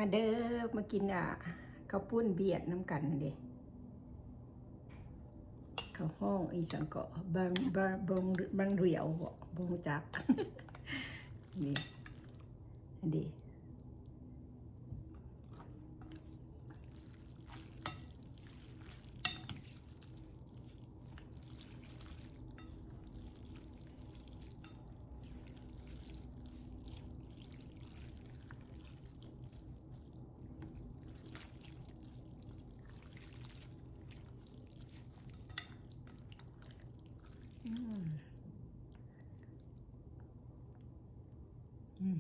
ມາເດີ ມາກິນ ອ່າ ເຂົ້າປຸ້ນຫວຽດນຳກັນເດ້. ເຂົາຮ້ອງອີ່ຫຍັງເກາະ ບັງ ບັງ ບັງ ບັງຫຼຽວບໍ ບໍ່ຮູ້ຈັກ ນີ້ ອັນນີ້. ອືມ ອືມ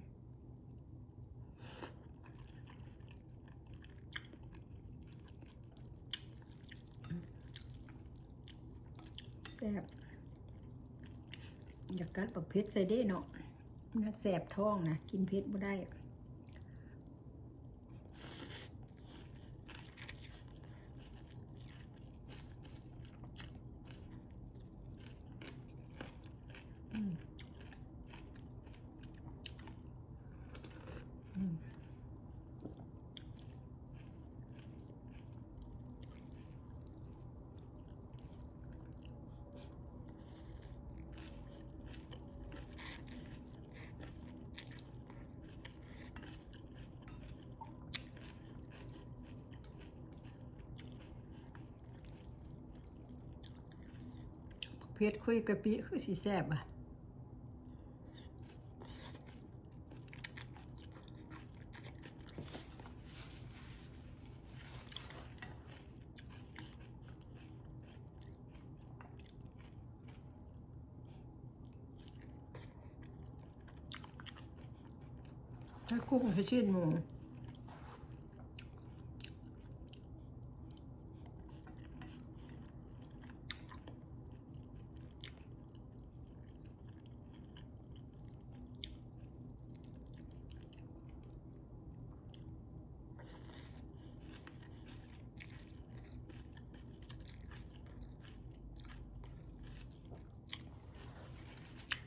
ແຊບ. ຢາກກັດບັກເຜັດໃສ່ເດ້ເນາະ ມັນແສບທ້ອງນະ ກິນເຜັດບໍ່ໄດ້. ອືມ ອືມ. ເຜັດຄຸຍກະປິຄືຊິແຊບຫວາ. ໃສ່ກຸ້ງ ໃສ່ຊີ້ນໝູ. ມ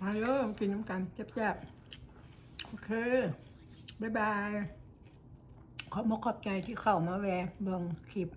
າເດີ ກິນນຳກັນແຊບໆ. ໂອເຄ ບາຍບາຍ. ຂອບອົກຂອບໃຈທີ່ເຂົ້າມາແວ່ເບິ່ງຄລິບ.